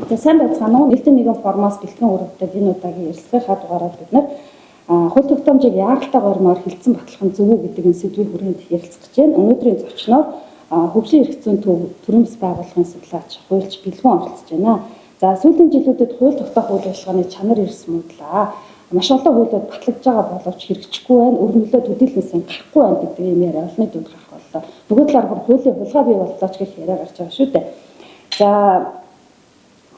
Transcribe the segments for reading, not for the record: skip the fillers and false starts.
За, сайн байцгаана уу? Нээлттэй нэгэн формоос бэлтгэн өргөдөг энэ удаагийн ярилцлагынхаа дугаараар бид нар хууль тогтоомжийг яаралтай гормоор хилцэн батлах нь зөв үү гэдэг энэ сэдвийн хүрээнд ярилцах гэж байна. Өнөөдрийн зочноор хөгжлийн эрх зүйн төв төрийн бас байгууллагын судлаач, хуульч Бэлгүн оролцож байна. За, сүүлийн жилүүдэд хууль тогтоох үйл ажиллагааны чанар эрс муудлаа. Маш олон хуулиуд батлагдж байгаа боловч хэрэгжихгүй байна. Өрнөлөө төдийлөн сайн гарахгүй байна гэдэг юм яриа олонний дунд гарах боллоо. Нөгөө талаар бүр хуулийн хулгай бий боллоо ч гэх яриа гарч байгаа шүү дээ. За,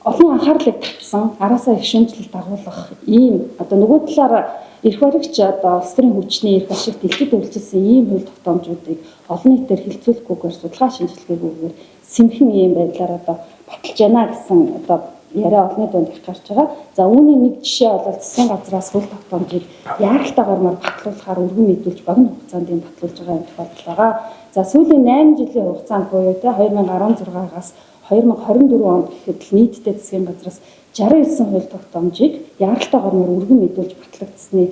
олон анхаарлыг татсан, араасаа их шүүмжлэл дагуулах ийм одоо нөгөө талаар эрх баригч одоо улс төрийн хүчний эрх ашигт дэлхийд үйлчилсэн ийм хууль тогтоомжуудыг олон нийтээр хилцүүлэхгүйгээр, судалгаа шинжилгээгүйгээр сэмхэн ийм байдлаар одоо баталж байна гэсэн одоо яриа олонний дунд их гарч байгаа. За, үүний нэг жишээ бол засгийн газраас хууль тогтоомжийг яаралтай гормоор батлуулахаар өргөн мэдүүлж богино хугацаанд ийм батлуулж байгаа юм тохиолдол байгаа. За, сүүлийн 8 жилийн хугацаанд буюу те 2016-аас 2024 онд гэхэд л нийтдээ засгийн газраас 69 хууль тогтоомжийг яаралтай гормоор өргөн мэдүүлж батлагдсаны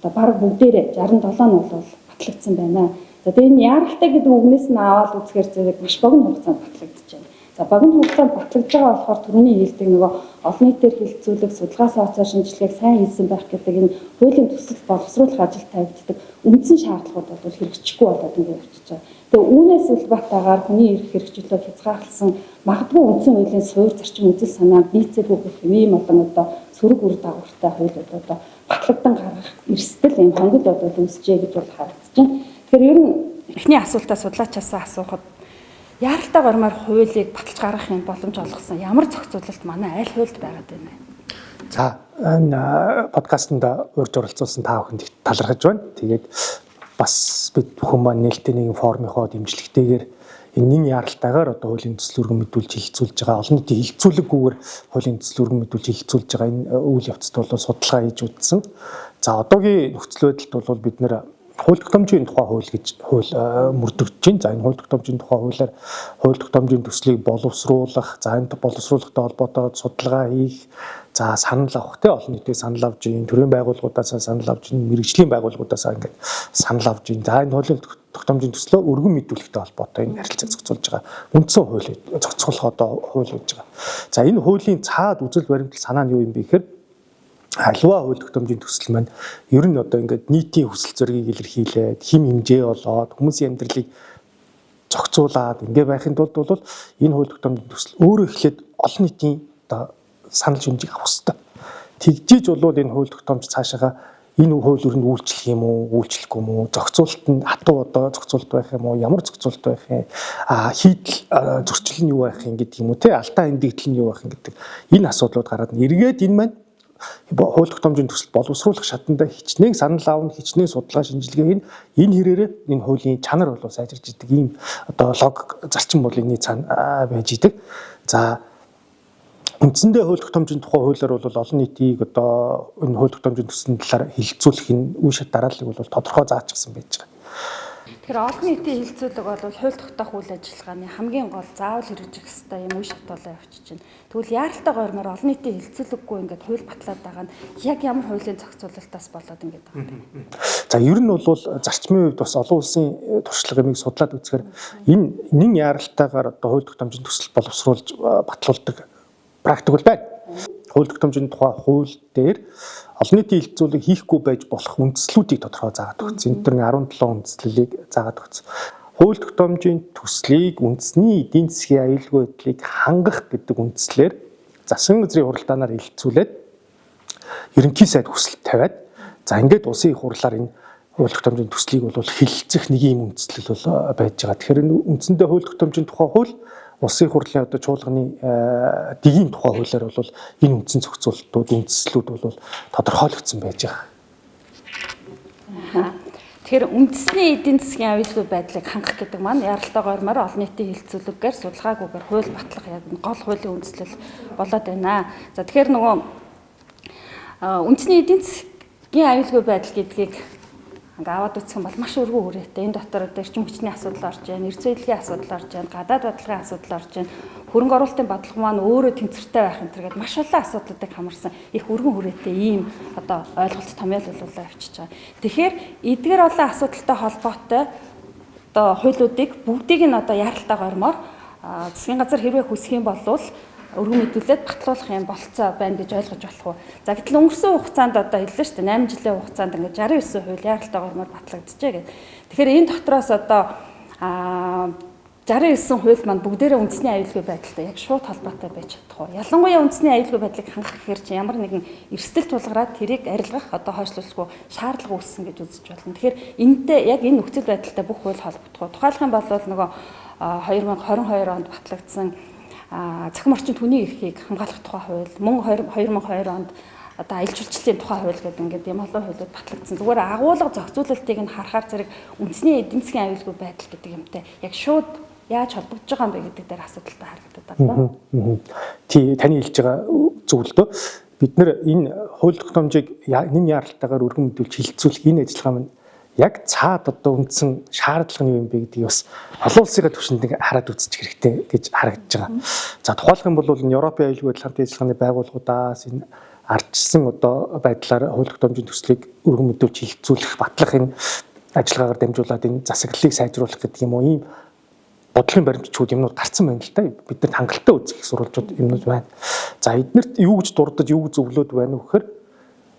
одоо бараг бүгдээрээ 67 нь бол батлагдсан байна. За, тэгээ энэ яаралтай гэдэг үгнээс нь аваад үзэхээр зэрэг маш богино хугацаанд батлагдаж байна. За, богино хугацаанд батлагдж байгаа болохоор түрүүний хэлдэг нөгөө олон нийтээр хилцүүлэх, судалгаа сооцоо шинжилгээг сайн хийсэн байх гэдэг энэ хуулийн төсөл боловсруулах ажил тавигддаг үндсэн шаардлагууд бол хэрэгжихгүй болоод ингэ явчихж байгаа. Тэгээ үүнээс улбатаагаар хүний эрх хэрэгжүүлэлт хязгаарласан магадгүй үндсэн хуулийн суур зарчим үзэл санаанд нийцээгүй гэх юм олон одоо сөрөг үр дагавартай хуулиуд одоо батлагдан гаргах эрсдэл ийм хонгил бол үүсжээ гэж бол харагдаж байна. Тэгэхээр ер нь эхний асуултаа судлаачаасаа асуухад яаралтай гормоор хуулийг баталж гаргах юм боломж олгосон ямар зохицуулалт манай аль хуульд байгаад байна вэ? За, энэ подкастэнд урьж оролцуулсан та бүхэнд их талархаж байна. Тэгээд бас бид бүхэн маань нээлттэй нэгэн форумынхоо дэмжлэгтэйгээр энэ нэн яаралтайгаар одоо хуулийн төсөл өргөн мэдүүлж хилцүүлж байгаа, олон нийтийн хилцүүлэггүйгээр хуулийн төсөл өргөн мэдүүлж хилцүүлж байгаа энэ үйл явцад бол судалгаа хийж үзсэн. За, одоогийн нөхцөл байдалд бол бид нэр хууль тогтоомжийн тухай хууль гэж хууль мөрдөгдөж байна. За, энэ хууль тогтоомжийн тухай хуулиар хууль тогтоомжийн төслийг боловсруулах, за энэ боловсруулахтай холбоотой судалгаа хийх, за санал авах, те олон нийтээ санал авч ийн, төрийн байгууллагуудаас санал авч ийн, мэргэжлийн байгууллагуудаас ингээд санал авч ийн. За, энэ хуулийн тогтоомжийн төслөө өргөн мэдүүлэхтэй холбоотой энэ харилцааг зохицуулж байгаа үндсэн хууль зохицуулах одоо хууль гэж байгаа. За, энэ хуулийн цаад үзэл баримтлал санаа нь юу юм бэ гэхээр альва хууль тогтоомжийн төсөл маань ер нь одоо ингээд нийтийн хүсэл зоригийг илэрхийлээд хим хэмжээ болоод хүмүүсийн амьдралыг зохицуулаад ингээ байхын тулд бол энэ хууль тогтоомжийн төсөл өөрөө эхлээд олон нийтийн одоо санал шүмжийг авах хэрэгтэй. Тэгжиж болвол энэ хууль тогтоомж цаашаага энэ хууль өрөнд үйлчлэх юм уу, үйлчлэхгүй юм уу, зохицуулалт нь хатуу одоо зохицуулалт байх юм уу, ямар зохицуулалт байх юм, хийдэл зөрчил нь юу байх юм гэдэг юм уу, те алдаа эндэгдэл нь юу байх юм гэдэг энэ асуудлууд гараад эргээд энэ маань хууль тогтоомжийн төсөл боловсруулах шатанда хичнээн санал авна, хичнээн судалгаа шинжилгээ хийн, энэ хэрээрээ энэ хуулийн чанар бол сайжирч идэг ийм одоо лог зарчим бол энэний цаана байж идэг. За, үндсэндээ хууль тогтоомжийн тухай хуулиар бол олон нийтийг одоо энэ хууль тогтоомжийн төслийн талаар хилцүүлэх энэ үе шат дарааллыг бол тодорхой заачсан байж байгаа. Тэгэхээр олон нийтийн хилцүүлэг бол хууль тогтоох үйл ажиллагааны хамгийн гол заавал хэрэгжих ёстой юм үе шат болоо явчихж байна. Тэгвэл яаралтай гормоор олон нийтийн хилцүүлэггүй ингээд хууль батлаад байгаа нь яг ямар хуулийн зохицуулалтаас болоод ингээд байгаа юм бэ? За, ер нь бол зарчмын хувьд бас олон улсын туршлага юмыг судлаад үзэхээр энэ нэн яаралтайгаар одоо хууль тогтоомжийн төсөл боловсруулж батлуулдаг практик бол байна. Хууль тогтоомжийн тухай хууль дээр олон нийтийн хилцүүлэг хийхгүй байж болох үндслүүдийг тодорхой заагаад өгсөн. Энэ төр 17 үндслэлийг заагаад өгсөн. Хууль тогтоомжийн төслийг үндэсний эдийн засгийн аюулгүй байдлыг хангах гэдэг үндслээр засгийн газрын хуралдаанаар хилцүүлээд ерөнхий сайд хүсэлт тавиад, за ингээд улсын их хурлаар энэ хууль тогтоомжийн төслийг бол хилцэх нэг юм үндслэл бол байж байгаа. Тэгэхээр энэ үндсэндээ хууль тогтоомжийн тухай хууль улсын хурлын одоо чуулганы дэгийн тухай хуулиар бол энэ үндсэн зохицуултууд, үндслүүд бол тодорхойлогдсон байж байгаа. Тэгэхээр үндэсний эдийн засгийн аюулгүй байдлыг хангах гэдэг маань яаралтай гормоор олон нийтийн хилцүүлэггээр судалгаагүйгээр хууль батлах яг гол хуулийн үндслэл болоод байна. За, тэгэхээр нөгөө үндэсний эдийн засгийн аюулгүй байдал гэдгийг ингээ аваад үзэх юм бол маш өргөн хүрээтэй. Энэ дотор одоо эрчим хүчний асуудал орж байна, эрдэс баялагын асуудал орж байна, гадаад бодлогын асуудал орж байна. Хөрөнгө оруулалтын бодлого маань өөрөө тэнцвэртэй байх энэ төргээд маш олон асуудлуудыг хамарсан их өргөн хүрээтэй ийм одоо ойлголт томьёололуулаа явчихж байгаа. Тэгэхээр эдгээр олон асуудалтай холбоотой одоо хуулиудыг бүгдийг нь одоо яаралтай гормоор засгийн газар хэрвээ хүсэх юм бол өргөн мэдүүлээд батлуулах юм болцоо байна гэж ойлгож болох уу? За гэтэл өнгөрсөн хугацаанд одоо хэллээ шүү дээ, 8 жилийн хугацаанд ингээд 69 хууль яаралтай гормоор батлагджээ гэдэг. Тэгэхээр энэ дотроос одоо 69 хууль маань бүгдээрээ үндэсний аюулгүй байдалтай яг шууд холбоотой байж чадах уу? Ялангуяа үндэсний аюулгүй байдлыг хангах гэхээр чинь ямар нэгэн эрсдэл тулгараад тэрийг арилгах одоо хойшлуулгүй шаардлага үүссэн гэж үзэж байна. Тэгэхээр энэтэй яг энэ нөхцөл байдалтай бүх хууль холбогдох уу? Тухайлах юм бол нөгөө 2022 онд батлагдсан цахим орчинд хүний эрхийг хамгаалах тухай хууль, мөн 2002 онд одоо аялал жуулчлалын тухай хууль гэдэг ингээд юм олон хуулиуд батлагдсан. Зүгээр агуулга зохицуулалтыг нь харахаар зэрэг үндэсний эдийн засгийн аюулгүй байдал гэдэг юмтай яг шууд яаж холбогдож байгаа юм бэ гэдэг дээр асуудалтай харагдаад байна. Тий, таны хэлж байгаа зөв л дөө. Бид нэр энэ хууль тогтоомжийг нэн яаралтайгаар өргөн мэдүүлж хилцүүлэх энэ ажиллагаа маань яг цаад одоо үндсэн шаардлага нь юу юм бэ гэдгийг бас олон улсынхаа түвшинд нэг хараад үзчих хэрэгтэй гэж харагдаж байгаа. За тухайлах юм бол энэ Европын аюулгүй байдал хамтын ажиллагааны байгууллагуудаас энэ ардчилсан одоо байдлаар хууль тогтоомжийн төслийг өргөн мэдүүлж хилцүүлэх, батлах энэ ажиллагаагаар дамжуулаад энэ засаглалыг сайжруулах гэдэг юм уу, ийм бодлогын баримтчгууд юмнууд гарцсан байна л да. Биднэрт хангалттай үзэх сурвалжууд юмнууд байна. За эднэрт юу гэж дурдаж, юу гэж зөвлөөд байна вэ гэхээр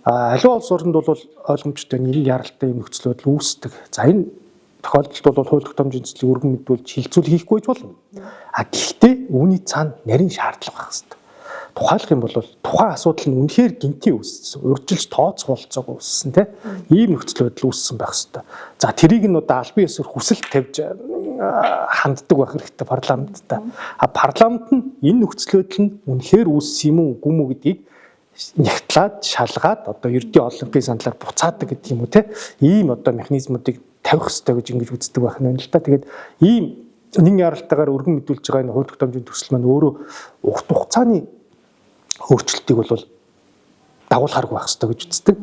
аливаа улс оронд бол ойлгомжтой нэрийн яралтай юм нөхцөл байдал үүсдэг. За энэ тохиолдолд бол хууль тогтоомжийн төслийг өргөн мэдүүлж хилцүүл хийхгүй байж болно. А гэхдээ үүний цаана нарийн шаардлага байх хэрэгтэй. Тухайлах юм бол тухайн асуудал нь үнэхээр гинтийн үүссэн, урьдчилж тооцох болцоог үүссэн, тийм ийм нөхцөл байдал үүссэн байх хэрэгтэй. За тэрийг нь одоо албан ёсоор хүсэлт тавьж ханддаг байх хэрэгтэй парламенттай. А парламент нь энэ нөхцөл байдал нь үнэхээр үүссэн юм уу үгүй юм уу гэдгийг нягтлаад шалгаад одоо ердийн олонхын саналаар буцаадаг гэдэг юм уу, те ийм одоо механизмуудыг тавих хэрэгтэй гэж ингэж үздэг байх нь л та. Тэгээд ийм нэн яралтайгаар өргөн мэдүүлж байгаа энэ хууль тогтоомжийн төсөл маань өөрөө урт хугацааны өөрчлөлтийг бол дагуулахааргүй байх хэрэгтэй гэж үздэг.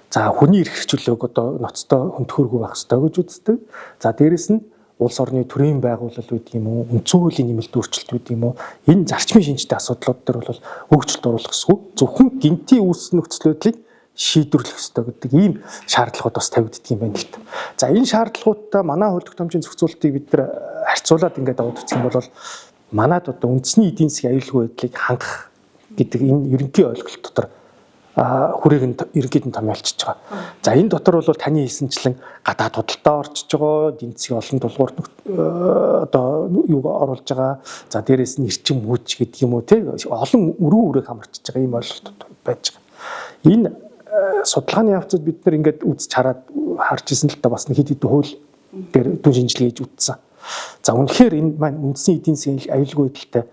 За хүний эрх чөлөөг одоо ноцтой хөнтөхөргүй байх хэрэгтэй гэж үздэг. За дээрэс нь улс орны төрийн байгууллал гэдэг юм уу, үндсэн хуулийн нэмэлт өөрчлөлт гэдэг юм уу, энэ зарчмын шинжтэй асуудлууд дээр бол өөрчлөлт оруулах ёсгүй. Зөвхөн гинтийн үүссэн нөхцөл байдлыг шийдвэрлэх ёстой гэдэг ийм шаардлагууд бас тавигддаг юм байна л та. За энэ шаардлагуудтай манай хууль тогтоомжийн зохицуултыг бид нар харьцуулаад ингээд аваад үзэх юм бол манад одоо үндэсний эдийн засгийн аюулгүй байдлыг хангах гэдэг энэ ерөнхий ойлголт дотор хүрээг нь ерөнхийд нь томьёолчж байгаа. За энэ дотор бол таны хэлсэнчлэн гадаад худалдаа орчиж байгаа, эдийн засгийн олон тулгуурт одоо юуг оруулж байгаа. За дээрээс нь эрчим хүч гэдэг юм уу, те олон өргөн үрээг хамарчиж байгаа ийм ойлголт байж байгаа. Энэ судалгааны явцад бид нар ингээд үзэж хараад харж исэн л та бас нэг хэд хэдэн хууль дээр түн шинжилгээ хийж үзсэн. За үнэхээр энэ маань үндэсний эдийн засгийн аюулгүй байдалтай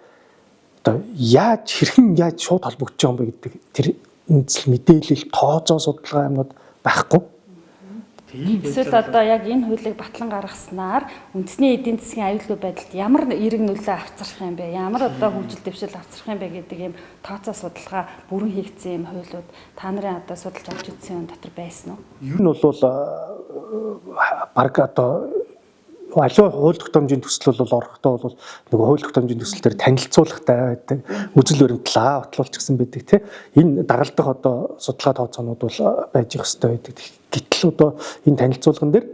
одоо яаж хэрхэн яаж шууд холбогдож байгаа юм бэ гэдэг тэр үндсэл мэдээлэл тооцоо судалгаа юмнууд байхгүй. Эсвэл одоо яг энэ хуулийг батлан гаргаснаар үндэсний эдийн засгийн аюулгүй байдалд ямар эерэг нөлөө авчрах юм бэ? Ямар одоо хөгжил дэвшил авчрах юм бэ гэдэг ийм тооцоо судалгаа бүрэн хийгдсэн юм хуулиуд та нарын одоо судалж авч үзсэн юм дотор байсан уу? Ер нь бол баг одоо аливаа хууль тогтоомжийн төсөл бол орохдоо бол нөгөө хууль тогтоомжийн төсөл дээр танилцуулгатай байдаг, үзэл баримтлаа батлуулчихсан байдаг тий. Энэ дагалдах одоо судалгаа тооцоонууд бол байж их ёстой байдаг. Гэтэл одоо энэ танилцуулган дээр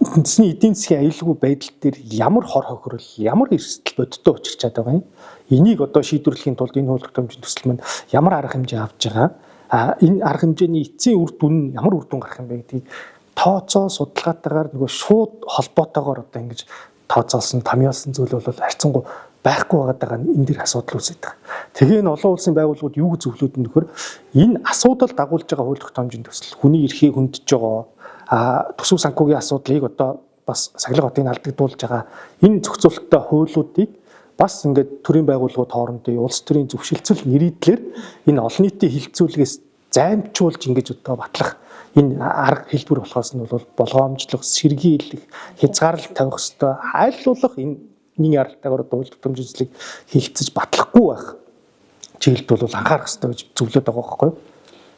үндэсний эдийн засгийн аюулгүй байдал дээр ямар хор хохирол, ямар эрсдэл бодиттой учирчаад байгаа юм. Энийг одоо шийдвэрлэхийн тулд энэ хууль тогтоомжийн төсөл маань ямар арга хэмжээ авч байгаа, энэ арга хэмжээний эцсийн үр дүн нь ямар үр дүн гарах юм бэ гэдгийг тооцоо судалгаатайгаар нөгөө шууд холбоотойгоор одоо ингэж тооцоолсон, томьёолсон зүйл бол харьцангуй байхгүй байгаа нь энэ дэр асуудал үүсэж байгаа. Тэгээ энэ олон улсын байгууллагууд юу гэж зөвлөд нь нөхөр энэ асуудал дагуулж байгаа хууль тогтоомжийн төсөл хүний эрхийг хөндөж байгаа, төсөв санхүүгийн асуудлыг одоо бас сахилга хотыг алдагдуулж байгаа энэ зохицуулттай хуулиудыг бас ингээд төрийн байгууллагууд хоорондын улс төрийн зөвшөлтсөл нэрийдлэр энэ олон нийтийн хилцүүлгээс займчуулж ингэж одоо батлах энэ арга хэлбэр болохоос нь бол болгоомжлох, сэргийлэх, хязгаарлалт тавих ёстой. Аль болох энэ нэг яралтайгаар одоо хууль тогтоомжийн төслийг хилцэж батлахгүй байх чиглэлд бол анхаарах ёстой гэж зөвлөд байгаа байхгүй юу?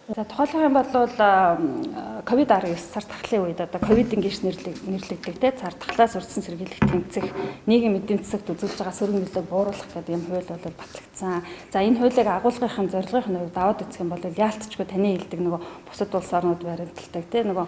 За тухайлах юм бол ковид-19 цар тахлын үед одоо ковид ингэж нэрлэгдэг те цар тахлаас урьдчилан сэргийлэх тэмцэх нийгэм эдийн засагт үзүүлж байгаа сөрөг нөлөөг бууруулах гэдэг юм хууль бол батлагдсан. За энэ хуулийг агуулгын зорилгын хувьд аваад үзэх юм бол яалтчгүй таны хэлдэг нөгөө бусад улс орнууд баримталдаг те нөгөө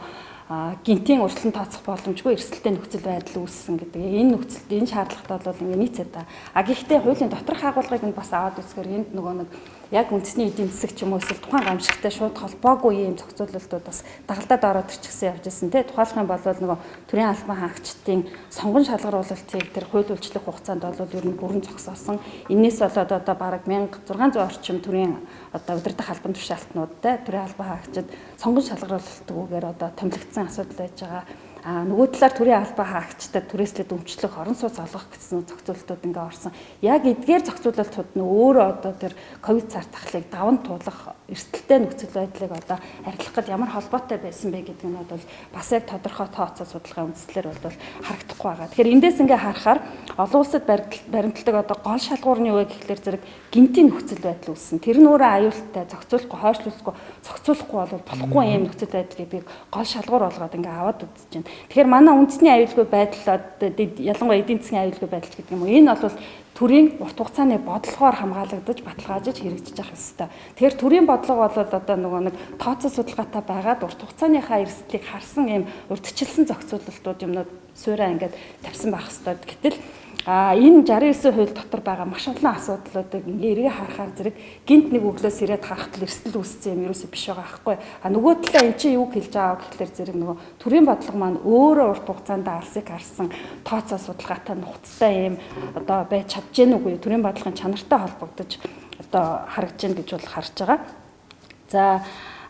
Гинтийн урьдчилан тооцох боломжгүй эрсдэлтэй нөхцөл байдал үүссэн гэдэг. Энэ нөхцөлд энэ шаардлагатай бол ингээ нийцээд байгаа. А гэхдээ хуулийн доторх агуулгыг нь бас аваад үзэхээр энд нөгөө нэг яг үндэсний эдийн засаг ч юм уу эсвэл тухайн гамшигтай шууд холбоогүй ийм зохицуулалтууд бас дагалдаад ороод ирчихсэн явж ирсэн тий. Тухайлах юм бол нөгөө төрийн албан хаагчдын сонгон шалгаруулалтыг тэр хууль үйлчлэх хугацаанд бол ер нь бүрэн зогсоосон. Энээс болоод одоо бараг 1600 орчим төрийн одоо удирдах албан тушаалтнуудтай төрийн албан хаагчид сонгон шалгаруулалтгүйгээр одоо томилогдсон асуудал байж байгаа. А нөгөө талаар төрийн албан хаагчдад түрээслээд өмчлөх, орон сууц олгох гэсэн зохицуултууд ингээ орсон. Яг эдгээр зохицуулалтууд нь өөрөө одоо тэр ковид цар тахлыг даван туулах эрсдэлтэй нөхцөл байдлыг одоо арилгах гээд ямар холбоотой байсан бэ гэдэг нь бол бас яг тодорхой тооцоо судалгаа үндслээр бол харагдахгүй байгаа. Тэгэхээр эндээс ингээ харахаар олон улсад баримталдаг одоо гол шалгуур нь юу вэ гэхлээр зэрэг гинтийн нөхцөл байдал үүссэн. Тэр нь өөрөө аюултай, зохицуулахгүй, хойшлуулахгүй, зохицуулахгүй бол болохгүй юм нөхцөл байдал гэдгийг гол шалгуур болгоод ингээ аваад үзэж байна. Тэгэхээр манай үндэсний аюулгүй байдал ялангуяа эдийн засгийн аюулгүй байдал гэдэг юм уу, энэ бол төрийн урт хугацааны бодлогоор хамгаалагдаж баталгаажиж хэрэгжиж явах ёстой. Тэгэхээр төрийн бодлого бол одоо нөгөө нэг тооцоо судалгаатай байгаад урт хугацааныхаа эрсдлийг харсан ийм урьдчилсан зохицуулалтууд юмнууд суураа ингээд тавьсан байх ёстой. Гэтэл энэ 69 хууль дотор байгаа маш олон асуудлуудыг ингээ эргээ харахаар зэрэг гинт нэг өглөөс ирээд харахад л эрсдэл үүссэн юм ерөөсөө биш байгаа байхгүй. А нөгөө талаа эн чинь юу хэлж байгаа гэхлээр зэрэг нөгөө төрийн бодлого маань өөрөө урт хугацаанд алсыг харсан тооцоо судалгаатай нухацтай юм одоо байж чадж гэнэ үгүй төрийн бодлогын чанартай холбогдож одоо харагдж гэн гэж бол харж байгаа. За,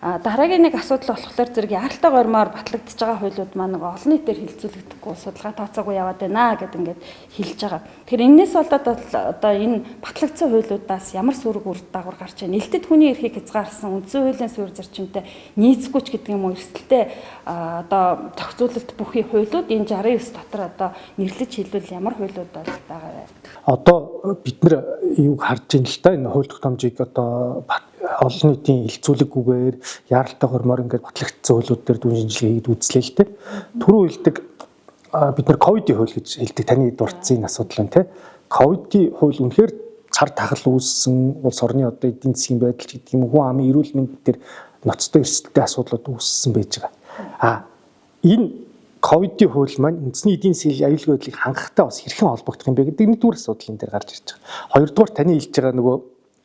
дараагийн нэг асуудал болохоор зэрэг яаралтай гормоор батлагдчихж байгаа хуулиуд маань нэг олон нийтээр хилцүүлэгдэхгүй, судалгаа тооцоогүй яваад байна гэд ингээд хэлж байгаа. Тэгэхээр энэс болоод одоо энэ батлагдсан хуулиудаас ямар сүүрэг үр дагавар гарч байна? Нээлттэй хүний эрхийг хязгаарсан үндсэн хуулийн суурь зарчимтай нийцэхгүй ч гэдэг юм уу, эрсдэлтэй одоо зохицуулалт бүхий хуулиуд энэ 69 дотор одоо нэрлэж хэлбэл ямар хуулиуд бол байгаа вэ? Одоо бид нэр юуг харж байна л та, энэ хууль тогтоомжийг одоо олон нийтийн хилцүүлэггүйгээр яаралтай гормоор ингээд батлагдсан хуулиуд дээр дүн шинжилгээ хийгээд үзлээ л дээ. Түрүү хэлдэг бид нар ковидын хууль гэж хэлдэг, таны дурдсан энэ асуудал байна те. Ковидын хууль үнэхээр цар тахал үүссэн улс орны одоо эдийн засгийн байдал ч гэдэг юм уу, хүн амын эрүүл мэнд дээр ноцтой эрсдэлтэй асуудлууд үүссэн байж байгаа. А энэ ковидын хууль маань үндэсний эдийн засгийн аюулгүй байдлыг хангахтай бас хэрхэн холбогдох юм бэ гэдэг нэгдүгээр асуудал энэ дээр гарч ирж байгаа. Хоёрдугаар таны хэлж байгаа нөгөө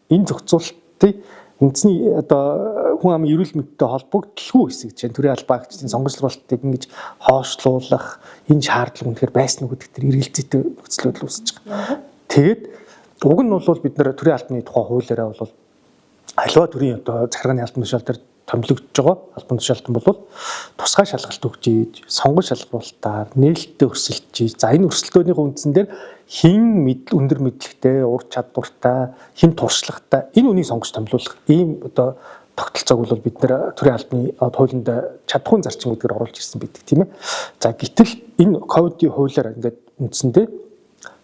энэ зохицуултыг үндэсний одоо хүн амын эрүүл мэндтэй холбогдлгүй хэсэг чинь төрийн албаа агчдын сонгоцлуулалтыг ингэж хоошлуулах энэ шаардлага үнэхээр байсан уу гэдэг тэр эргэлзээтэй нөхцөл байдал үүсэж байгаа. Тэгээд уг нь бол бид нэр төрийн албаны тухай хуулиараа бол аливаа төрийн одоо захиргааны албан тушаал дээр томилогдож байгаа албан тушаалтан бол тусгай шалгалт өгч ийж, сонгон шалгаруулалтаар нээлттэй өрсөлдөж ийж, за энэ өрсөлдөөний үндсэн дээр хин өндөр мэдлэгтэй, ур чадвартай, хин туршлагатай энэ үнийг сонгож томилуулах ийм одоо тогтолцоог бол бид нэр төрийн албаны хуулинд чадхуун зарчим гэдгээр оруулж ирсэн байдаг, тийм ээ. За гэтэл энэ ковидын хуулиар ингээд үндсэндээ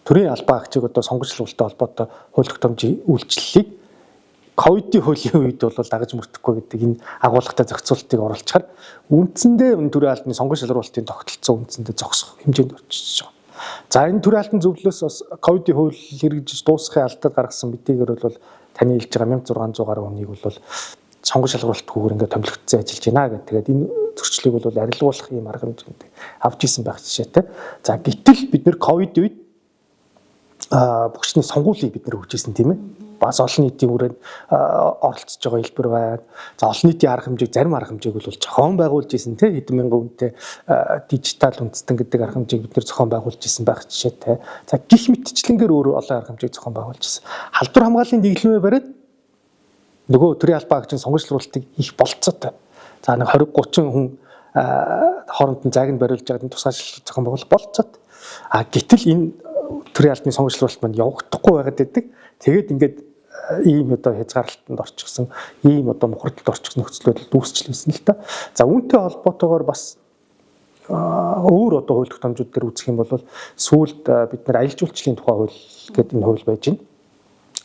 төрийн албан агчийг одоо сонгож шалгуултай холбоотой хууль тогтоомжийн үйлчлэлийг ковидын хуулийн үед бол дагаж мөрдөхгүй гэдэг энэ агуулгатай зохицуултыг оруулчихаар үндсэндээ энэ төрийн албаны сонгон шалруулалтын тогтолцоо үндсэндээ зогсох хэмжээнд очиж байгаа. За энэ төрийн албаны зөвлөлөөс бас ковидын хууль хэрэгжиж дуусахын алдад гаргасан мэдээгээр бол таны хэлж байгаа 1600 гаруй хүнийг бол сонгон шалруулалтгүйгээр ингээд томилогдсон ажиллаж байна гэх. Тэгээд энэ зөрчлийг бол арилгуулах ийм арга хэмжээнд авч исэн байх жишээтэй. За гэтэл бид нэр ковид үед бүгчний сонгуулийг бид нэр өгч ирсэн, тийм ээ. Бас олон нийтийн хүрээнд оролцож байгаа хэлбэр байна. За олон нийтийн арга хэмжээг, зарим арга хэмжээг бол зохион байгуулж исэн, тийм, хэдэн мянган хүнтэй дижитал үндэстэн гэдэг арга хэмжээг бид нэр зохион байгуулж исэн байх жишээтэй. За гих мэтчлэнгээр өөр олон арга хэмжээг зохион байгуулж исэн. Халдвар хамгааллын дэглэмээ бариад нөгөө төрийн албан агчийн сонгогчлуулалтыг их болцоотой. За нэг 20 30 хүн хооронд нь зайг нь бариулж байгаа тусгай зохион байгуулах болцоотой. А гэтэл энэ төрийн албаны сонгогчлуулалт маань явагдахгүй байгаад байдаг. Тэгээд ингээд ийм одоо хязгаарлалтанд орчихсон, ийм одоо мухардалд орчихсон нөхцөл байдал үүсчихсэн л та. За үүнтэй холбоотойгоор бас өөр одоо хууль тогтоомжууд дээр үзэх юм бол сүүлд бид нэр аялал жуулчлалын тухай хууль гэдэг энэ хууль байж байна.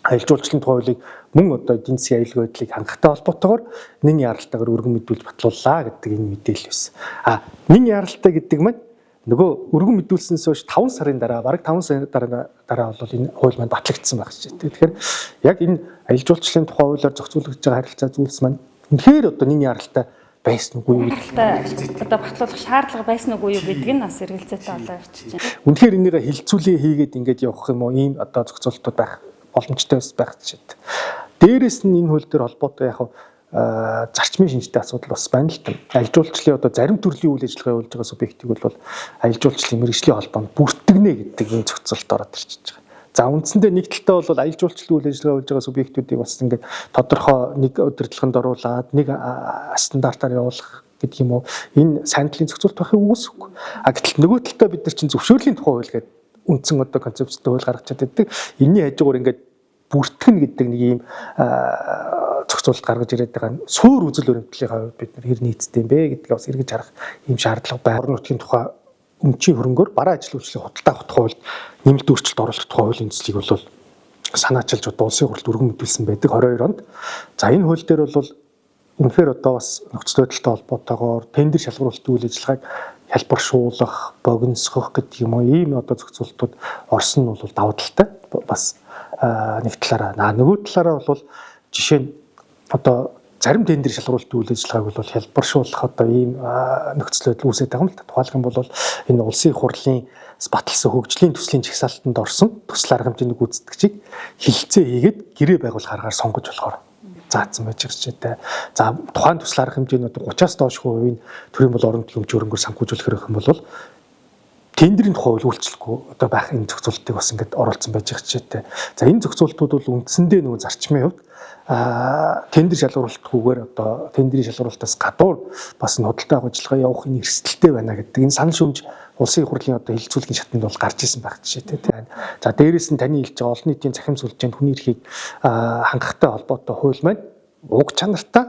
Аялал жуулчлалын тухай хуулийг мөн одоо эдийн засгийн аюулгүй байдлыг хангахтай холбоотойгоор нэн яралтайгаар өргөн мэдүүлж батлууллаа гэдэг энэ мэдээлэл байсан. А нэн яралтай гэдэг маань нөгөө өргөн мэдүүлснээс хойш 5 сарын дараа, бараг 5 сарын дараа бол энэ хууль маань батлагдсан байх чинь. Тэгэхээр яг энэ аялал жуулчлалын тухай хуулиар зохицуулагдж байгаа харилцаа зүйлс маань үнэхээр одоо нэн яралтай байсан үгүй юу гэдэг. Одоо батлуулах шаардлага байсан үгүй юу гэдэг нь бас эргэлзээтэй болоо явчихж байна. Үнэхээр энийг хилцүүлээ хийгээд ингээд явах юм уу? Ийм одоо зохицуултууд байх боломжтой байх жишээд. Дээрээс нь энэ хууль дээр холбоотой яг зарчмын шинжтэй асуудал бас байна л да. Аялал жуулчлалын одоо зарим төрлийн үйл ажиллагаа явуулж байгаа субъектыг бол аялал жуулчлалын мэргэжлийн холбоонд бүртгэнэ гэдэг ийм зохицуулалт ороод ирчихэж байгаа. За үндсэндээ нэг талдаа бол аялал жуулчлалын үйл ажиллагаа явуулж байгаа субъектүүдийг бас ингээд тодорхой нэг удирдлаганд оруулаад нэг стандартаар явуулах гэдэг юм уу. Энэ сайн талын зохицуулалт байхыг үгүйсэхгүй. А гэтэл нөгөө талдаа бид нар чинь зөвшөөрлийн тухай хууль гэдэг үндсэн одоо концепцтэй хууль гаргаж чаддаг. Энийний хажуугаар ингээд бүртгэн гэдэг нэг ийм зохицуулалт гаргаж ирээд байгаа нь суур үзэл баримтлалын хувьд бид нар хэр нийцдэг юм бэ гэдгийг бас эргэж харах ийм шаардлага байна. Орон нутгийн тухай өмчийн хөрөнгөөр бараа ажил үйлчлэгийг худалдаа авах тухай хуульд нэмэлт өөрчлөлт оруулах тухай хуулийн төслийг бол санаачилж одоо улсын хурлд өргөн мэдүүлсэн байдаг 22 онд. За энэ хууль дээр бол үнэхээр одоо бас нөхцөл байдалтай холбоотойгоор тендер шалгаруулалтын үйл ажиллагааг хялбаршуулах, богиносгох гэдэг юм уу ийм одоо зохицуултууд орсон нь бол давуу талтай. Бас нэг талаараа. Нөгөө талаараа бол жишээ нь одоо зарим тендер шалгаруулалтын үйл ажиллагааг бол хялбаршуулах одоо ийм нөхцөл байдал үүсээд байгаа юм л та. Тухайлх юм бол энэ улсын хурлын баталсан хөгжлийн төслийн жагсаалтанд орсон төсөл арга хэмжээний гүйцэтгэгчийг хилцээ хийгээд гэрээ байгуулах аргаар сонгож болохоор заасан байж байгаа жишээтэй. За тухайн төсөл арга хэмжээний одоо 30-аас доош хувийн төрийн бол орон нутгийн өмч өрөнгөөр санхүүжүүлэх хэрэг юм бол тендерийн тухай хууль үйлчлэхгүй одоо байх энэ зохицуултыг бас ингээд оруулсан байж байгаа жишээтэй. За энэ зохицуултууд бол үндсэндээ нөгөө зарчмын хувьд тендер шалгаруулалтгүйгээр одоо тендерийн шалгаруулалтаас гадуур бас н худалдаа авах ажиллагаа явах энэ эрсдэлтэй байна гэдэг энэ санал шүүмж улсын хурлын одоо хилцүүлгийн шатанд бол гарч исэн байх жишээтэй тийм. За дээрээс нь таны хэлж байгаа олон нийтийн цахим сүлжээнд хүний эрхийг хангахтай холбоотой хууль маань уг чанартай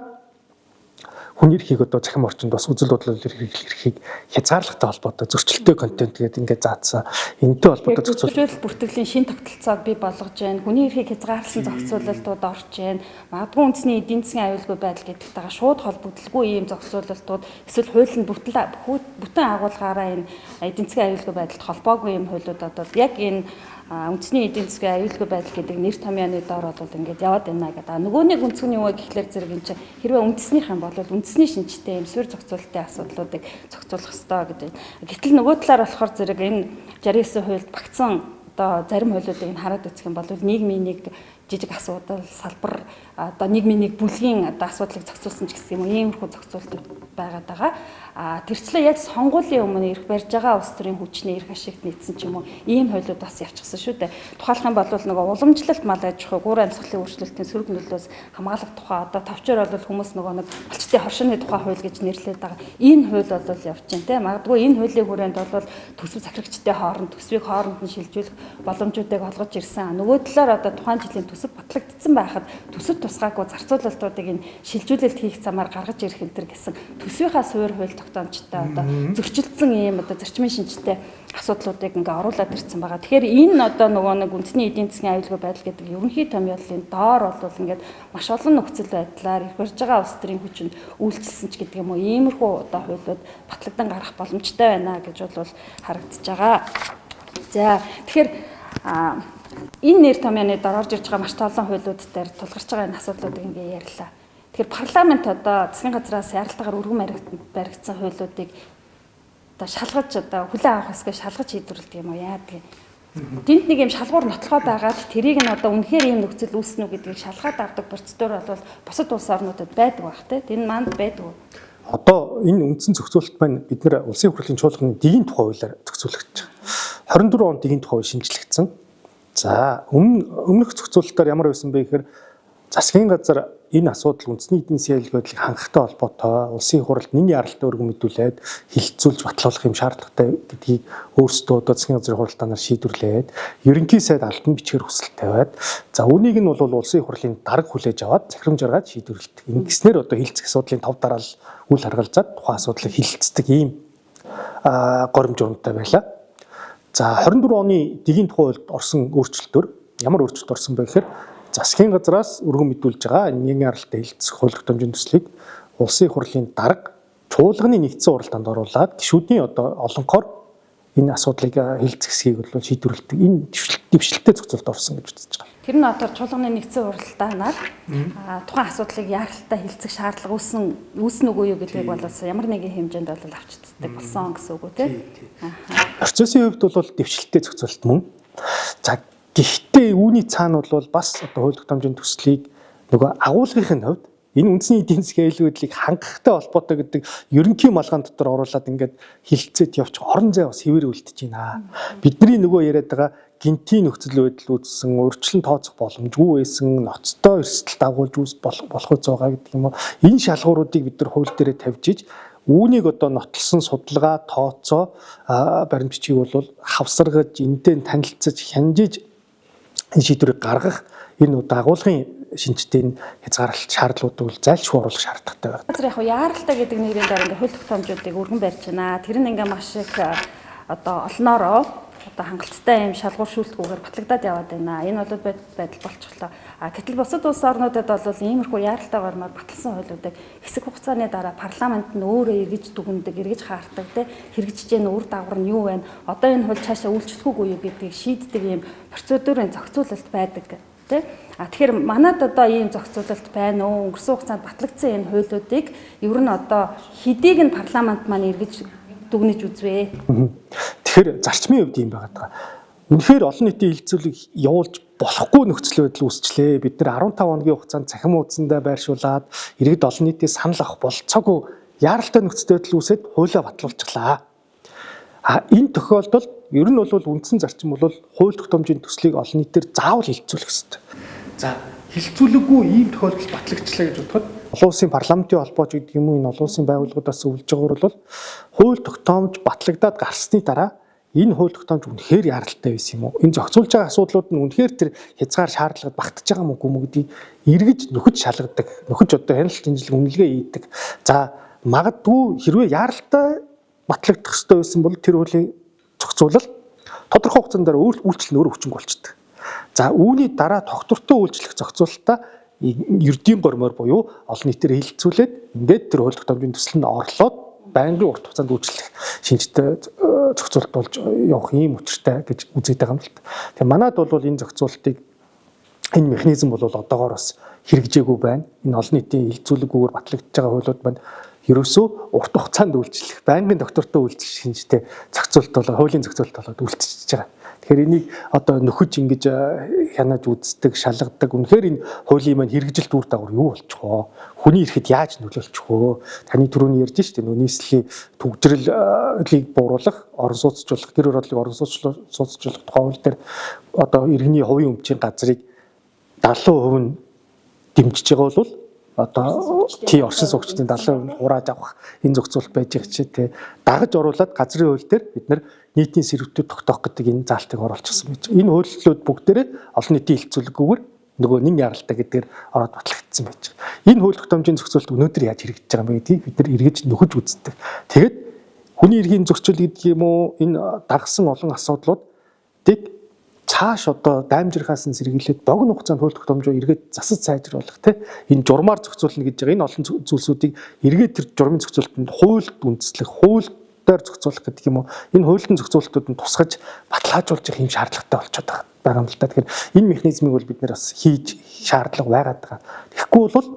хүний эрхийг одоо цахим орчинд бас үзэл бодлол эрхийг эрхийг хязгаарлахтай холбоотой зөрчилтэй контент гэдэг ингээд заасан. Энэтэй холбоотой зохицуулалт бүртгэлийн шин тогтолцоог бий болгож байна. Хүний эрхийг хязгаарласан зохицуулалтууд орж байна. Магадгүй үндэсний эдийн засгийн аюулгүй байдал гэдэгтэйгээ шууд холбогдолгүй ийм зохицуулалтууд эсвэл хууль нь бүтэн агуулгаараа энэ эдийн засгийн аюулгүй байдалд холбоогүй ийм хуулиуд одоо яг энэ үндэсний эдийн засгийн аюулгүй байдал гэдэг нэр томьёоны доор бол ингээд яваад байна гэдэг. Нөгөө нэг өнцгний юу вэ гэхлээр зэрэг энэ чинь хэрвээ үндэснийх юм бол үндэсний шинжтэй юм суурь зохицуулалтын асуудлуудыг зохицуулах ёстой гэдэг. Гэтэл нөгөө талаар болохоор зэрэг энэ 69 хуульд багтсан одоо зарим хуулиудыг нь хараад үзэх юм бол нийгмийн нэг жижиг асуудал, салбар одоо нийгмийн нэг бүлгийн одоо асуудлыг зохицуулсан ч гэсэн юм уу иймэрхүү зохицуултууд байгаад байгаа. А тэрчлээ яг сонгуулийн өмнө эрх барьж байгаа улс төрийн хүчний эрх ашигт нийцсэн ч юм уу ийм хуулиуд бас явчихсан шүү дээ. Тухайлах юм бол нөгөө уламжлалт мал аж ахуй гурван амьсгалын өөрчлөлтийн сөрөг нөлөөс хамгаалах тухай одоо товчоор бол хүмүүс нөгөө нэг малчдын хоршины тухай хууль гэж нэрлэдэг байгаа. Энэ хууль бол явж байна те. Магадгүй энэ хуулийн хүрээнд бол төсөв захирагчтай хооронд төсвийг хооронд нь шилжүүлэх боломжуудыг олгож ирсэн. Нөгөө талаар одоо тухайн жилийн төсөв батлагдсан байхад төсөв тусгаагүй зарцуулалтуудыг энэ шилжүүлэлт хийх замаар гаргаж ирэх энэ төр гэсэн төсвийнхаа суурь хууль тогтоомжтой одоо зөрчилдсөн ийм одоо зарчмын шинжтэй асуудлуудыг ингээ оруулаад ирсэн байгаа. Тэгэхээр энэ одоо нөгөө нэг үндэсний эдийн засгийн аюулгүй байдал гэдэг ерөнхий томьёоллын доор бол ингээд маш олон нөхцөл байдлаар эрх барьж байгаа улс төрийн хүчинд үйлчилсэн ч гэдэг юм уу иймэрхүү одоо хуулиуд батлагдан гарах боломжтой байна гэж бол харагдаж байгаа. За тэгэхээр энэ нэр томьёоны дор орж ирж байгаа маш олон хуулиуд дээр тулгарч байгаа энэ асуудлуудыг ингээ ярьлаа. Тэгэхээр парламент одоо засгийн газраас яралтайгаар өргөн баригдсан хуулиудыг одоо шалгаж одоо хүлээн авах хэсгээ шалгаж шийдвэрлэдэг юм уу яадаг юм. Тэнд нэг юм шалгуур нотлохоо байгаад тэрийг нь одоо үнэхээр ийм нөхцөл үүснэ үү гэдгийг шалгаад авдаг процедур бол бусад улс орнуудад байдаг байх те. Энэ манд байдаг уу? Одоо энэ үндсэн зохицуулалт маань бид нэр улсын хурлын чуулганы дигийн тухай хуулиар зохицуулагдаж байгаа. 24 онд дигийн тухай хууль шинжлэгдсэн. За өмнөх зохицуулалтаар ямар байсан бэ гэхээр засгийн газар энэ асуудал үндэсний эдийн засгийн аюулгүй байдлыг хангахтай холбоотой улсын хурлд нэн яралтай өргөн мэдүүлээд хилцүүлж батлуулах юм шаардлагатай гэдгийг өөрсдөө одоо засгийн газрын хуралдаанаар шийдвэрлээд ерөнхий сайд албан бичгээр хүсэлт тавиад за үүнийг нь бол улсын хурлын дарга хүлээж аваад захирамж гаргаад шийдвэрлэдэг. Ингэснээр одоо хилцэх асуудлын тов дараал үл харгалзаад тухайн асуудлыг хилцдэг ийм горимж урамтай байлаа. За 24 оны дигийн тухай хуульд орсон өөрчлөлтөөр ямар өөрчлөлт орсон бэ гэхээр засгийн газраас өргөн мэдүүлж байгаа нийгмийн аралтай хилцэх хууль тогтоомжийн төслийг улсын хурлын дарга чуулганы нэгдсэн хуралдаанд оруулаад гишүүдийн одоо олонхоор энэ асуудлыг хэлцэх хэсгийг бол шийдвэрлэдэг. Энэ дэвшилттэй зохицуулалт орсон гэж үзэж байгаа. Тэр нь одоо чуулганы нэгдсэн хуралдаанаар тухайн асуудлыг яаралтай хилцэх шаардлага үүснэ үгүй юу гэдгийг бол ямар нэгэн хэмжээнд бол авч үздэг болсон гэсэн үг үү те. Процессын хувьд бол дэвшилттэй зохицуулалт мөн. За гэхдээ үүний цаана бол бас одоо хууль тогтоомжийн төслийг нөгөө агуулгын хувьд энэ үндэсний эдийн засгийн аюулгүй байдлыг хангахтай холбоотой гэдэг ерөнхий малгаан дотор оруулаад ингээд хилцээд явчих орон зай бас хэвээр үлдэж байна. Бидний нөгөө яриад байгаа гинтийн нөхцөл байдал үүссэн, урьдчилан тооцох боломжгүй байсан, ноцтой эрсдэл дагуулж үүс болох үз байгаа гэдэг юм уу. Энэ шалгууруудыг бид нар хууль дээрээ тавьж иж үүнийг одоо нотлсон судалгаа, тооцоо, баримт бичгийг бол хавсаргаж, энтэй танилцаж, хянжиж энэ шийдвэрийг гаргах энэ дагуулгын шинжтэй энэ хязгаарлалт шаардлагуудыг бол зайлшгүй оруулах шаардлагатай байна. Газар яг яаралтай гэдэг нэрийн доор ингээ хууль тогтоомжуудыг өргөн барьж байна. Тэр нь ингээ маш их одоо олноороо одоо хангалттай юм шалгуур шүүлтгүүгээр батлагдаад яваад байна. Энэ бол байдал болчихлоо. А гэтэл бусад улс орнуудад бол иймэрхүү яаралтай гормоор баталсан хуулиудыг хэсэг хугацааны дараа парламент нь өөрөө эргэж дүгнэдэг, эргэж хаардаг, тэ хэрэгжиж гэн үр дагавар нь юу вэ? Одоо энэ хууль цаашаа үйлчлэхүүгүй юу гэдгийг шийддэг ийм процедурын зохицуулалт байдаг. Тэ? А тэгэхээр манад одоо ийм зохицуулалт байна уу? Өнгөрсөн хугацаанд батлагдсан энэ хуулиудыг ер нь одоо хэдийг нь парламент маань эргэж дүгнэж үзвэ. Тэгэхээр зарчмын хувьд юм байгаад байгаа. Үнэхээр олон нийтийн хилцүүлэг явуулж болохгүй нөхцөл байдал үүсчлээ. Бид нар 15 хоногийн хугацаанд цахим хуудсандаа байршуулад иргэд олон нийтийн санал авах болцоогүй яаралтай нөхцөл байдал үүсээд хуулиа батлуулчихлаа. А энэ тохиолдолд ер нь бол үндсэн зарчим бол хууль тогтоомжийн төслийг олон нийтээр заавал хилцүүлэх ёстой. За хилцүүлэггүй ийм тохиолдол батлагчлаа гэж бодоход олон улсын парламентын холбооч гэдэг юм уу энэ олон улсын байгууллагуудаас өвлж байгаагаар бол хууль тогтоомж батлагдаад гарсны дараа энэ хууль тогтоомж үнэхээр яаралтай байсан юм уу? Энэ зохицуулж байгаа асуудлууд нь үнэхээр тэр хязгаар шаардлагад багтаж байгаа мó үгүй гэдгийг эргэж нөхөж шалгадаг, нөхөж одоо хяналт шинжилгээ үнэлгээ хийдэг. За магадгүй хэрвээ яаралтай батлагдах ёстой байсан бол тэр хуулийн зохицуулалт тодорхой хугацаанд дараа үйлчлэл нь өөр хүчинг болчдөг. За үүний дараа тогтвортой үйлчлэх зохицуулалтаа ердийн гормоор буюу олон нийтээр хилцүүлээд ингээд тэр хууль тогтоомжийн төсөл нь орлоод байнгын урт хугацаанд үйлчлэх шинжтэй зохицуулалт болж явах ийм учиртай гэж үзээд байгаа юм л та. Тэгээ манад бол энэ зохицуулалтыг энэ механизм бол одоогоор бас хэрэгжээгүй байна. Энэ олон нийтийн хилцүүлэггүйгээр батлагдж байгаа хуулиуд маань ерөөсөө урт хугацаанд үйлчлэх, байнгын доктортой үйлчлэх шинжтэй зохицуулалт бол хуулийн зохицуулалт болоод үлдчихэж байгаа. Тэгэхээр энийг одоо нөхөж ингэж хянаж үздэг, шалгадаг. Үнэхээр энэ хуулийн маань хэрэгжилт үр дагавар юу болчих вэ? Хүний эрхэд яаж нөлөөлчих вэ? Таны түрүүний ярьж штэ нөө нийслэлийн түгжрэлийг бууруулах, орон сууцчлах, гэр хорооллыг орон сууцчлах тухай хууль дээр одоо иргэний хувийн өмчийн газрыг 70% нь дэмжиж байгаа бол одоо тий оршин суугчдын 70% хурааж авах энэ зохицуулалт байж байгаа чи тий дагаж оруулаад газрын хууль дээр бид нар нийтийн сэрвтүүд тогтоох гэдэг энэ заалтыг оруулчихсан байж. Энэ хуулиуд бүгдээрээ олон нийтийн хилцүүлэггүйгээр нөгөө нэн яралтай гэдгээр ороод батлагдсан байж байгаа. Энэ хууль тогтоомжийн зохицуулалт өнөөдөр яаж хэрэгжиж байгаа юм бэ гэдгийг бид нар эргэж нөхөж үздэг. Тэгээд хүний эрхийн зөрчил гэдэг юм уу энэ дагсан олон асуудлуудыг цааш одоо даймжирхаас нь сэргийлээд богино хугацаанд хууль тогтоомжоо эргээд засаж сайжруулах те энэ журмаар зохицуулна гэж байгаа энэ олон зүйлсүүдийг эргээд тэр журмын зохицуултанд хуульд үндэслэх, хуульдаар зохицуулах гэдэг юм уу энэ хуулийн зохицуултууд нь тусгаж баталгаажуулж явах юм шаардлагатай болчиход байгаа юм л та. Тэгэхээр энэ механизмыг бол бид нэр бас хийж шаардлага байгаад байгаа. Тэгэхгүй бол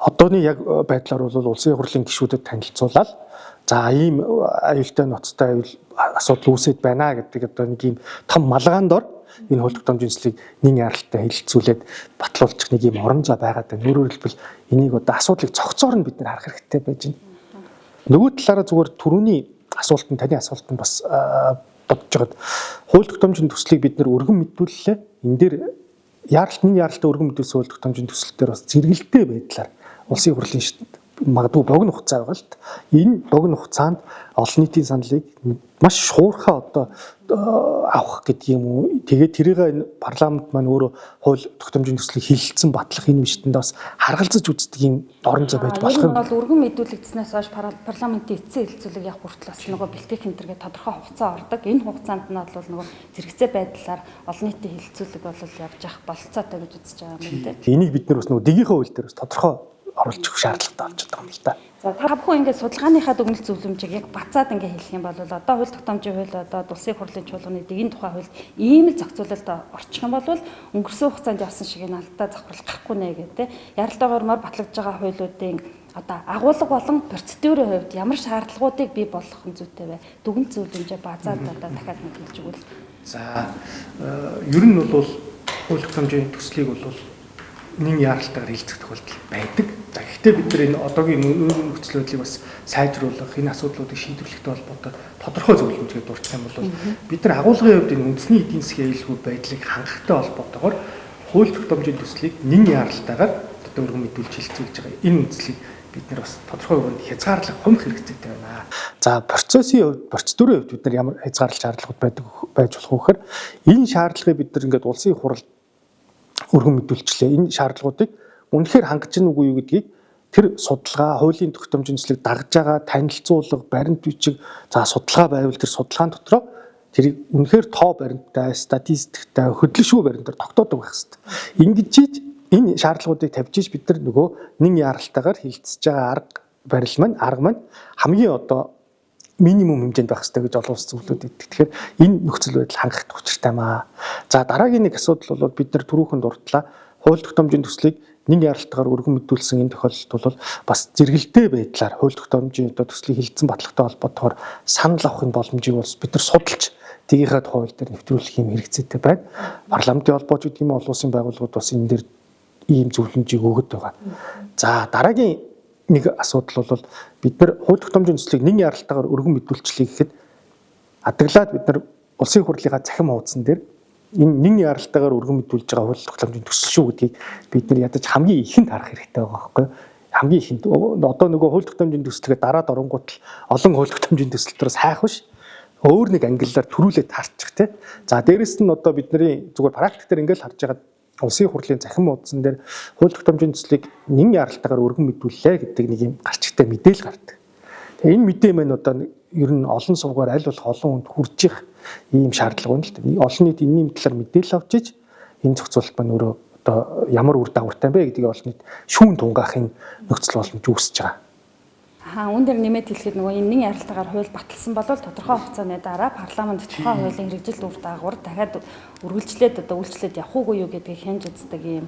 одооны яг байдлаар бол улсын хурлын гишүүдэд танилцуулаад за ийм аюултай ноцтой аюул асуудал үүсэт байна гэдэг одоо нэг ийм том малгаан дор энэ хууль тогтоомжийн төслийг нэн яралтай хэлэлцүүлээд батлуулчих нэг ийм орон зай байгаад байна. Өөрөөр хэлбэл энийг одоо асуудлыг цогцоор нь бид нэр харах хэрэгтэй байж байна. Нөгөө талаараа зүгээр түрүүний асуулт нь таны асуулт нь бас бодож байгаад хууль тогтоомжийн төслийг бид нэр өргөн мэдүүллээ. Энэ дээр яралт нэн яралтай өргөн мэдүүлсэн хууль тогтоомжийн төсөл дээр бас зэрэгэлдээ байдлаар улсын хурлын шатанд магадгүй богино хугацаа байгаа л т. Энэ богино хугацаанд олон нийтийн саналыг маш шуурхай одоо авах гэдэг юм уу. Тэгээд тэрийг энэ парламент маань өөрөө хууль тогтоомжийн төслийг хилэлцэн батлах энэ миштэнд бас харгалзаж үздэг юм орон зай байж болох юм. Бол өргөн мэдүүлэгдснээс хойш парламентын эцсийн хэлэлцүүлэг явах хүртэл бас нөгөө бэлтгэх энтергээ тодорхой хугацаа ордог. Энэ хугацаанд нь бол нөгөө зэрэгцээ байдлаар олон нийтийн хэлэлцүүлэг бол явж явах бололцоотой гэж үзэж байгаа юм байна. Энийг бид нар бас нөгөө дэгийнхээ хууль дээр бас тодорхой оруулж өгөх шаардлагатай болж байгаа юм л да. За та бүхэн ингээд судалгааныхаа дүгнэлт зөвлөмжийг яг бацаад ингээд хэлэх юм бол одоо хууль тогтоомжийн хууль одоо улсын хурлын чуулганы энэ тухай хуульд ийм л зохицуулалт орчих юм бол өнгөрсөн хугацаанд явсан шиг энэ алдаа завхрал гарахгүй нэ гэдэг те. Яралтай гормоор батлагдж байгаа хуулиудын одоо агуулга болон процедурын хувьд ямар шаардлагуудыг бий болгох нь зүйтэй вэ? Дүгнэлт зөвлөмжөө базаад одоо дахиад нэг хэлж өгвөл. За ер нь бол хууль тогтоомжийн төслийг бол нэн яаралтайгаар хилцэх тохиолдол байдаг. За гэхдээ бид нар энэ одоогийн нөхцөл байдлыг бас сайжруулах, энэ асуудлуудыг шийдвэрлэхтэй холбоотой тодорхой зөвлөмжийг дурдах юм бол бид нар агуулгын хувьд энэ үндэсний эдийн засгийн аюулгүй байдлыг хангахтай холбоотойгоор хууль тогтоомжийн төслийг нэн яаралтайгаар одоо өргөн мэдүүлж хилцүүлж байгаа. Энэ үндслийг бид нар бас тодорхой хэмжээнд хязгаарлах хумх хэрэгцээтэй байна. За процессын хувьд, процедурын хувьд бид нар ямар хязгаарлалт шаардлагууд байдаг байж болох вэ гэхээр энэ шаардлагыг бид нар ингээд улсын хурал өргөн мэдүүлчлээ. Энэ шаардлагуудыг үнэхээр хангаж гин үгүй юу гэдгийг тэр судалгаа, хуулийн тогтоомжийн төслийг дагаж байгаа танилцуулга, баримт бичиг, за судалгаа байвал тэр судалгаан дотроо тэрийг үнэхээр тоо баримттай, статистиктай, хөдөлшгүй баримтаар тогтоодог байх хэрэгтэй. Ингэж ийж энэ шаардлагуудыг тавьж иж бид нар нөгөө нэн яаралтайгаар хилцэж байгаа арга барил маань, арга маань хамгийн одоо минимум хэмжээнд байх хэрэгтэй гэж олон улс зөвлөд өгдөг. Тэгэхээр энэ нөхцөл байдал хангах учиртай маа. За дараагийн нэг асуудал бол бид нар түрүүхэн дурдлаа. Хууль тогтоомжийн төслийг нэг яралтайгаар өргөн мэдүүлсэн энэ тохиолдолд бол бас зэрэгэлдээ байдлаар хууль тогтоомжийн одоо төслийг хилцэн баталгатай холбоотойгоор санал авахын боломжийг бол бид нар судалж тгийнхээ тухай хууль дээр нэвтрүүлэх юм хэрэгцээтэй байна. Парламентын холбооч гэдэг юм олон улсын байгууллагууд бас энэ дээр ийм зөвлөмжийг өгöd байгаа. За дараагийн нэг асуудал бол бид нар хууль тогтоомжийн төслийг нэн яралтайгаар өргөн мэдүүлчлээ гэхэд адаглаад бид нар улсын хурлынхаа цахим хуудсан дээр энэ нэн яралтайгаар өргөн мэдүүлж байгаа хууль тогтоомжийн төсөл шүү гэдгийг бид нар ядаж хамгийн ихэнд харах хэрэгтэй байгаа байхгүй юу? Хамгийн ихэнд одоо нөгөө хууль тогтоомжийн төслөгээ дараад оронгууд л олон хууль тогтоомжийн төсөл төрөөс хайх биш. Өөр нэг ангиллаар төрүүлээд харчих тий. За дээрэс нь одоо бидний зүгээр практик дээр ингээл харж байгаа улсын хурлын цахим хуудсан дээр хууль тогтоомжийн төслийг нэн яралтайгаар өргөн мэдүүллээ гэдэг нэг юм гарчигтай мэдээл гардаг. Тэгээ энэ мэдээ маань одоо ер нь олон сувгаар аль болох олон хүнд хүрч их ийм шаардлага байна л да. Олон нийт энэний талаар мэдээлэл авч иж энэ зохицуулалт маань өөрөө одоо ямар үр дагавартай бэ гэдгийг олон нийт шүүн тунгаахын нөхцөл боломж үүсэж байгаа. Үн дээр нэмээд хэлэхэд нөгөө энэ нэн яралтайгаар хууль баталсан бол тодорхой хугацааны дараа парламент тухайн хуулийн хэрэгжил үр дагавар дахиад үргэлжлээд одоо үйлчлээд явах уугүй юу гэдгийг хянж үздэг ийм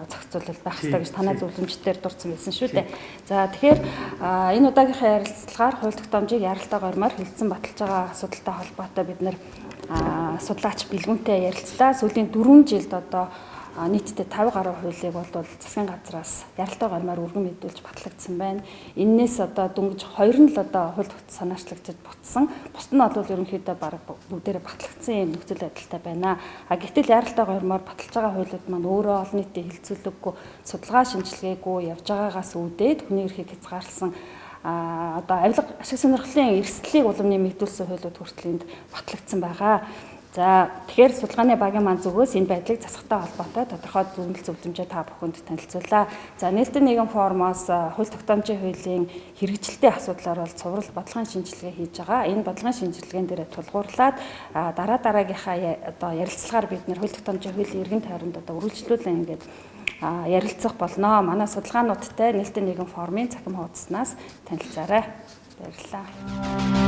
зохицуулалт байх ёстой гэж танай зөвлөмжтөр дурдсан байсан шүү дээ. За тэгэхээр энэ удаагийнхаа ярилцлагаар хууль тогтоомжийг яралтай гормоор хилцэн баталж байгаа асуудалтай холбоотой бид нэр судлаач Бэлгүнтэй ярилцлаа. Сүүлийн 4 жилд одоо нийтдээ 50 гаруй хуулийг бол засгийн газраас яралтай гормоор өргөн мэдүүлж батлагдсан байна. Эннээс одоо дөнгөж 2 нь л одоо хууль тогтолцоо санаачлагдаж бутсан. Бусд нь бол ерөнхийдөө бараг бүгдээрээ батлагдсан юм нөхцөл байдалтай байна. А гэтэл яралтай гормоор баталж байгаа хуулиуд маань өөрөө олон нийтийн хилцүүлэггүй, судалгаа шинжилгээгүй явж байгаагаас үүдээд хүний эрхийг хязгаарласан одоо авилга ашиг сонирхлын эрсдлийг улам нэмэгдүүлсэн хуулиуд хүртэл энд батлагдсан байгаа. За тэгэхээр судалгааны багийн маань зүгээс энэ байдлыг засахтай холбоотой тодорхой дүгнэлт зөвлөмжөө та бүхэнд танилцуулаа. За нээлттэй нийгэм форумоос хууль тогтоомжийн хуулийн хэрэгжилтийн асуудлаар бол цуврал бодлогын шинжилгээ хийж байгаа. Энэ бодлогын шинжилгээн дээр тулгуурлаад дараа дараагийнхаа одоо ярилцлагаар бид нэр хууль тогтоомжийн хуулийн эргэн тойронд одоо үргэлжлүүлэн ингээд ярилцах болно. Манай судалгаануудтай нээлттэй нийгэм форумын цахим хуудаснаас танилцаарай. Баярлалаа.